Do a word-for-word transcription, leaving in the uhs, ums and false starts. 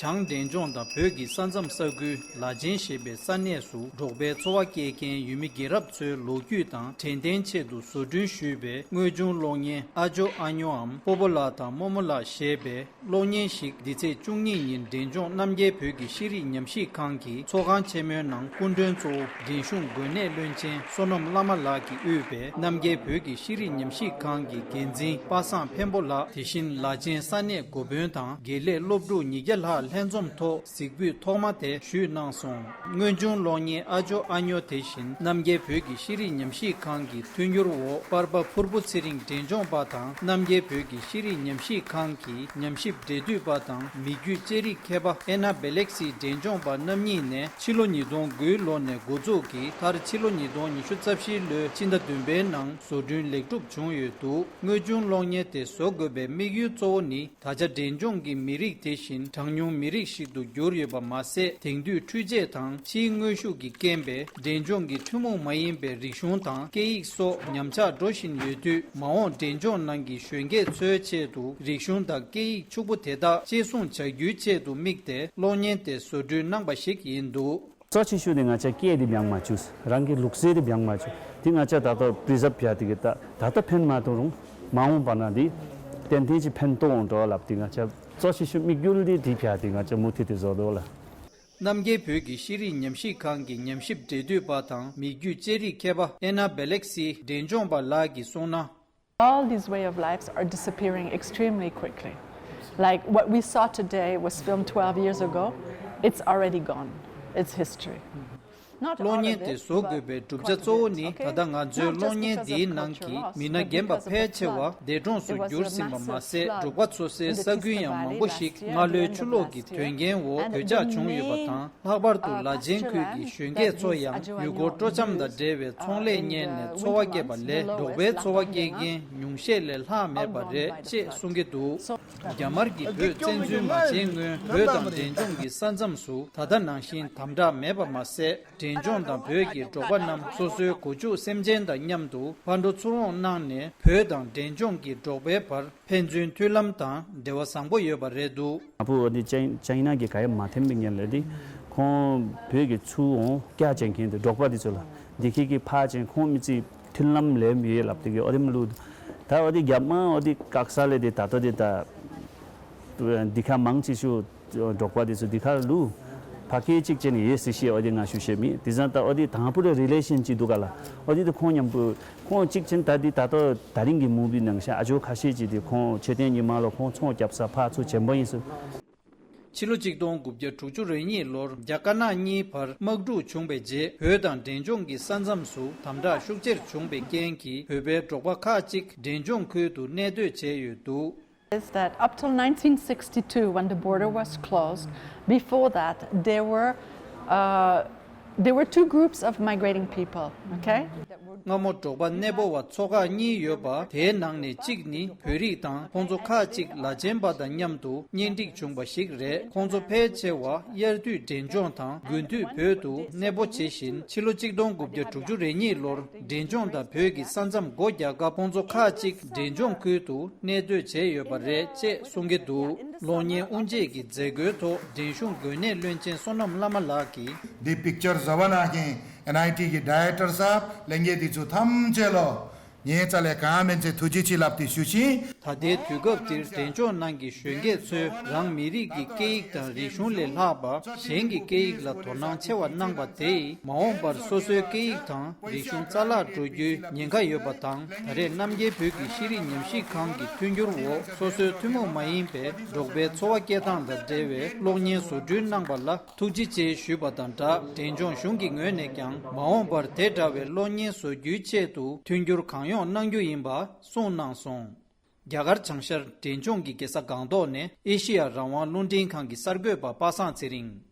བྱང་འབྲས་ལྗོངས་དང་བོད་ཀྱི་ས་མཚམས་ས་ཁུལ་ལ་ཆེན་ཞེས་པའི་ས་གནས་སུ་འབྲོག་པའི་འཚོ་བ་སྐྱེལ་མཁན་ཡུལ་མི་རྒན་རབས་ཚོའི་ལོ་རྒྱུས་དང་དྲན་རྟེན་ཆེད་དུ་བཟོ་སྐྲུན་ཞུས་པའི་དངོས་བྱུང་གློག་བརྙན་ཨ་ཇོ་ཨ་ཉོའམ་སྤོ་བོ་ལགས་དང་རྨོ་མོ་ལགས་ཞེས་པའི་གློག་བརྙན་ཞིག་འདི་ཚེས་བཅུ་གཉིས་ཉིན་འབྲས་ལྗོངས་རྣམ་རྒྱལ་བོད་ཀྱི་ཤེས་རིག་ཉམས་ཞིབ་ཁང་གི་ཚོགས་ཁང་ཆེན་མོའི་ནང་སྐུ་མགྲོན་གཙོ་བོ་འབྲིང་གཞུང་འགོས་ནད་བློན་ཆེན་བསོད་ནམས་བླ་མ་ལགས་ཀྱིས་དབུས་པའི་རྣམ་རྒྱལ་བོད་ཀྱི་ཤེས་རིག་ཉམས་ཞིབ་ཁང་གི་འགན་འཛིན་པ་སངས་འཕན་པོ་ལགས། དེ་བཞིན་ལ་ཆེན་ས་གནས་འགོ་དཔོན་དང་དགེ་ལས་སློབ་ཕྲུག་ཉིས་བརྒྱ་ལྷག་ལྷན་འཛོམས་ཐོག་གཟིགས་འབུལ་ཐོག་མ་དེ་ཞུས་གནང་སོང་། དངོས་བྱུང་གློག་བརྙན་ཨ་ཇོ་ཨ་ཉོ་དེ་བཞིན་རྣམ་རྒྱལ་བོད་ཀྱི་ཤེས་རིག་ཉམས་ཞིབ་ཁང་གི་མཐུན་འགྱུར་འོག་པར་པ་ཕུར་བུ་ཚེ་རིང་འབྲས་ལྗོངས་པ་དང་རྣམ་རྒྱལ་བོད་ཀྱི་ཤེས་རིག་ཉམས་ཞིབ་ཁང་གི་ཉམས་ཞིབ་འབྲེལ་མཐུད་པ་དང་མི་རྒྱུད་ཅེ་རིག་མཁས་པ་ཨེ་ན་བེ་ལེག་སི་འབྲས་ལྗོངས་པ་རྣམ་གཉིས་ནས་ཕྱི་ལོ་ཉིས་སྟོང་དགུའི་ལོ་ནས་འགོ་འཛུགས་ཀྱིས་མཐར་ཕྱི་ལོ་ཉིས་སྟོང་ཉི་ཤུ་རྩ་བཞིའི་ལོའི་ཕྱི་ཟླ་བདུན་པའི་ནང་བཟོ་སྐྲུན་ལེགས་གྲུབ་བྱུང་ཡོད་འདུག་དངོས་བྱུང་གློག་བརྙན་དེ་བཟོ་དགོས་པའི་དམིགས་ཡུལ་གཙོ་བོ་ནི། ད་ཆ་འབྲས་ལྗོངས་ཀྱི་མི་རིགས་དེ་བཞིན་གྲངས་ཉུང་མི་རིགས་ཤིག་ཏུ་གྱུར་ཡོད་པ་མ་ཟད། དེང་དུས་འཕྲུལ་ཆས་དང་ཕྱིའི་དངོས་ཤུགས་ཀྱི་རྐྱེན་པས་འབྲས་ལྗོངས་ཀྱི་ཐུན་མོང་མ་ཡིན་པའི་རིག་གཞུང་དང་སྐད་ཡིག་སོགས་ཉམས་ཆག་འགྲོ་བཞིན་ཡོད་དུས། མ་འོངས་འབྲས་ལྗོངས་ནང་གི་གཞོན་སྐྱེས་ཚོའི་ཆེད་དུ་རིག་གཞུང་དང་སྐད་ཡིག་ཕྱུག་པོ་དེ་དག་གཅེས་སྲུང་བྱ་རྒྱུའི་ཆེད་དུ་དམིགས་ཏེ་གློག་བརྙན་དེ་བཟོ་སྐྲུན་གནང་པ་ཞིག་ཡིན་འདུག་གཙོ་ཆེ་ཤོས་དེ་ང་ཅག་སྐད་དེ་སྦྱང་མ་བཅུག་རང་གི་ལུགས་སྲོལ་དེ་སྦྱང་མ་བཅུག་དེ་ང་ཅག་ད་ལྟ་པི་རི་ཛརབ་བྱས་དེ་གི་ད་ད་ལྟ་ཕན་མ་ཐོགས་རུང་མ་འོངས་པ་ན་དེ་ཏན་ཏན་ཅིག་ཕན་ཐོགས་འོང་འགྲོ་ལབ་དེ་ང་ཅག་གཙོ་ཆེ་ཤོས་དམིགས་ཡུལ་དེ་དེ་བྱས་དེ་ང་ཅག་མུ་མཐུད་དེ་བཟོ་འདུག་ལ། རྣམ་རྒྱལ་བོད་ཀྱི་ཤེས་རིག་ཉམས་ཞིབ་ཁང་གི་ཉམས་ཞིབ་འབྲེལ་མཐུད་པ་དང་མི་རྒྱུད་ཅེ་རིག་མཁས་པ་ཨེ་ན་བེ་ལེག་སི་འབྲས་ལྗོངས་པ་ལགས་ཀྱིས་གསུངས་ན། All these way of lives are disappearing extremely quickly. Like what we saw today was filmed twelve years ago. It's already gone. It's history. Not all of it, but most of it, okay? གློག་བརྙན་དེ་བཟོ་དགོས་པའི་བསྒྲུབ་བྱ་གཙོ་བོ་ནི། ད་ལྟ་ང་ཚོའི་གློག་བརྙན་འདིའི་ནང་གི་མི་སྣ་རྒན་པ་ཕལ་ཆེ་བ་འདས་གྲོངས་སུ་གྱུར་ཟིན་པ་མ་ཟད། འབྲོག་པ་འཚོ་སའི་ས་ཁུལ་ཡང་མང་པོ་ཞིག་སྔ་ལོའི་ཆུ་ལོག་གི་དོན་རྐྱེན་འོག་གོད་ཆག་བྱུང་ཡོད་པ་དང་། ལྷག་པར་དུ་ལ་ཆེན་ཁུལ་གྱི་གཞོན་སྐྱེས་ཚོ་ཡང་ཡུལ་སྐོར་སྤྲོ་འཆམ་དང་འབྲེལ་བའི་ཚོང་ལས་གཉེར་ནས་འཚོ་བ་སྐྱེལ་བ་ལས། འབྲོག་པའི་འཚོ་བ་སྐྱེལ་མཁན་ཉུང་ཤས་ལས་ལྷག་མེད་པ་རེད་ཅེས་གསུང་གི་འདུག་རྒྱ་དམར་གྱིས་བོད་བཙན་འཛུལ་མ་བྱས་སྔོན་བོད་དང་འབྲས་ལྗོངས་ཀྱི་ས་མཚམས་སུ་ད་ལྟ་ནང་བཞིན་དམ་དྲག་མེད་པ་མ་ཟད། འབྲས་ལྗོངས་དང་བོད་ཀྱི་འབྲོག་པ་རྣམས་སོ་སོའི་སྒོ་ཕྱུགས་སེམས་ཅན་དང་མཉམ་དུ་ཕར་འགྲོ་ཚུར་འོང་གནང་ནས། བོད་དང་འབྲས་ལྗོངས་ཀྱི་འབྲོག་པའི་བར་ཕན་ཚུན་མཐུན་ལམ་དང་འབྲེལ་བ་བཟང་པོ་ཡོད་པ་རེད་འདུག་ང་བོ་འདི་ཅའི་ཅའི་ན་གི་ག་ཡ་མ་ཐེམ་པའི་ཉེ་ལས་འདི་ཁོང་བོད་ཀྱི་ཚུར་འོང་སྐྱ་ཅན་མཁན་དེ་འབྲོག་པ་འདི་ཚོ་ལ་འདི་ཁྱེད་ཀྱི་ཕ་ཅན་ཁོང་མི་ཚེ་མཐུན་ལམ་ལས་མི་ཡོད་ལབ་དེ་གི་ཨོ་དེ་མ་ལུག་ད་ཨོ་དེ་རྒྱབ་མ་ཨོ་དེ་བཀག་ས་ལས་དེ་ད་ལྟ་དེ་ད་འདི་ཁ་མང་ཆེ་ཤོས་འབྲོག་པ་དེ་ཚོ་འདི་ཁ་ལུ་ཕ་སྐད་གཅིག་ཅན་ཡོད་ཟེར་ཤེས་ཨོ་དེ་ང་ཞུ་ཤེས་མི་དེ་ཙང་ད་ཨོ་དེ་དང་པོ་རེ་རི་ལེ་ཤན་གཅིག་འདུག་ག་ལ་ཨོ་དེ་དེ་ཁོང་མཉམ་པོ། ཁོང་གཅིག་ཆེན་ད་འདི་ད་ལྟ་ད་རིང་གི་མུ་བི་ནང་བཞིན་ཨ་ཇོ་ཁ་ཤས་ཀྱིས་དེ་ཁོང་མཆོད་རྟེན་ཉི་མ་ལ་ཁོང་ཚོང་རྒྱབ་ས་ཕར་ཚུར་བྱེད་པ་ཡིན་ཟེར། ཕྱི་ལོ་གཅིག་སྟོང་དགུ་བརྒྱ་དྲུག་ཅུ་རེ་གཉིས་ལོར་རྒྱ་དཀར་ནག་གཉིས་བར་དམག་འཁྲུག་བྱུང་བའི་རྗེས་བོད་དང་འབྲས་ལྗོངས་ཀྱི་ས་མཚམས་སུ་དམ་དྲག་ཤུགས་ཆེར་བྱུང་བའི་རྐྱེན་གྱིས་བོད་པའི་འབྲོག་པ་ཁག་ཅིག་འབྲས་ལྗོངས་ཁུལ་དུ་གནས་སྡོད་བྱས་ཡོད་འདུག Is that up till nineteen sixty-two, when the border was closed, before that, there were, uh, there were two groups of migrating people, okay? སྔ་མོ་འབྲོག་པ་གནས་སྤོ་བ་ཚོ་ཁག་གཉིས་ཡོད་པ། དེའི་ནང་ནས་གཅིག་ནི་བོད་རིགས་དང་། ཁོང་ཚོ་ཁག་ཅིག་ལ་ཆེན་པ་དང་མཉམ་དུ་གཉེན་སྒྲིག་བྱུང་བ་ཞིག་རེད། ཁོང་ཚོ་ཕལ་ཆེ་བ་དབྱར་དུས་འབྲས་ལྗོངས་དང་། དགུན་དུས་བོད་དུ་གནས་སྤོ་བྱེད་བཞིན། ཕྱི་ལོ་གཅིག་སྟོང་དགུ་བརྒྱ་དྲུག་ཅུ་རེ་གཉིས་ལོར། འབྲས་ལྗོངས་དང་བོད་ཀྱི་ས་མཚམས་སྒོ་རྒྱག་སྐབས། ཁོང་ཚོ་ཁག་ཅིག་འབྲས་ལྗོངས་ཁུལ་དུ་གནས་སྡོད་བྱས་ཡོད་པ་རེད་ཅེས་གསུང་གི་འདུག་གློག་བརྙན་དབུ་འབྱེད་ཀྱི་མཛད་སྒོའི་ཐོག་འབྲིང་གཞུང་འགོས་ནད་བློན་ཆེན་བསོད་ནམས་བླ་མ་ལགས་ཀྱིས། འདི་པིག་ཅར་བཟོ་བ་གནང་མཁན་ཨེན་ཨའི་ཊི་གི་ཌའི་རེག་ཊར་སབ་ལྷན་རྒྱས་འདི་ཚོ་ཐམས་ཅད་ལོ། ངའི་རྩ་ལས་གང་མིན་ཚེ་ཐུགས་རྗེ་ཆེ་ལབ་སྟེ་ཞུ་ཞིང་། ད་ལྟའི་དུས་སྐབས་འདིར་འབྲས་ལྗོངས་ནང་གི་གཞོན་སྐྱེས་ཚོས་རང་མི་རིགས་ཀྱི་སྐད་ཡིག་དང་རིག་གཞུང་ལས་ལྷག་པ་གཞན་གྱི་སྐད་ཡིག་ལ་དོ་སྣང་ཆེ་བ་གནང་པ་དེས་མ་འོངས་པར་སོ་སོའི་སྐད་ཡིག་དང་རིག་གཞུང་རྩ་བརླག་འགྲོ་རྒྱུའི་ཉེན་ཁ་ཡོད་པ་དང་། ད་རེས་རྣམ་རྒྱལ་བོད་ཀྱི་ཤེས་རིག་ཉམས་ཞིབ་ཁང་གི་མཐུན་འགྱུར་འོག་སོ་སོའི་ཐུན་མོང་མ་ཡིན་པའི་འབྲོག་པའི་འཚོ་བ་སྐྱེལ་སྟངས་དང་འབྲེལ་བའི་གློག་བརྙན་བཟོ་སྐྲུན་གནང་པ་ལ། ཐུགས་རྗེ་ཆེ་ཞུས་པ་དང་སྦྲགས། འབྲས་ལྗོངས་གཞུང་གི་ངོས་ནས་ཀྱང་མ་འོངས་པར་དེ་འདྲ་བའི་གློག་བརྙན་བཟོ་རྒྱུའི་ཆེད་དུ་མཐུན་འགྱུར་གང་ཡོང་གནང་རྒྱུ་ཡིན་པ་གསུངས་གནང་སོང་། རྒྱ་གར་བྱང་ཤར་འབྲས་ལྗོངས་ཀྱི་རྒྱལ་ས་སྒང་ཏོག་ནས་ཨེ་ཤེ་ཡ་རང་དབང་རླུང་འཕྲིན་ཁང་གི་གསར་འགོད་པ་པ་སངས་ཚེ་རིང་།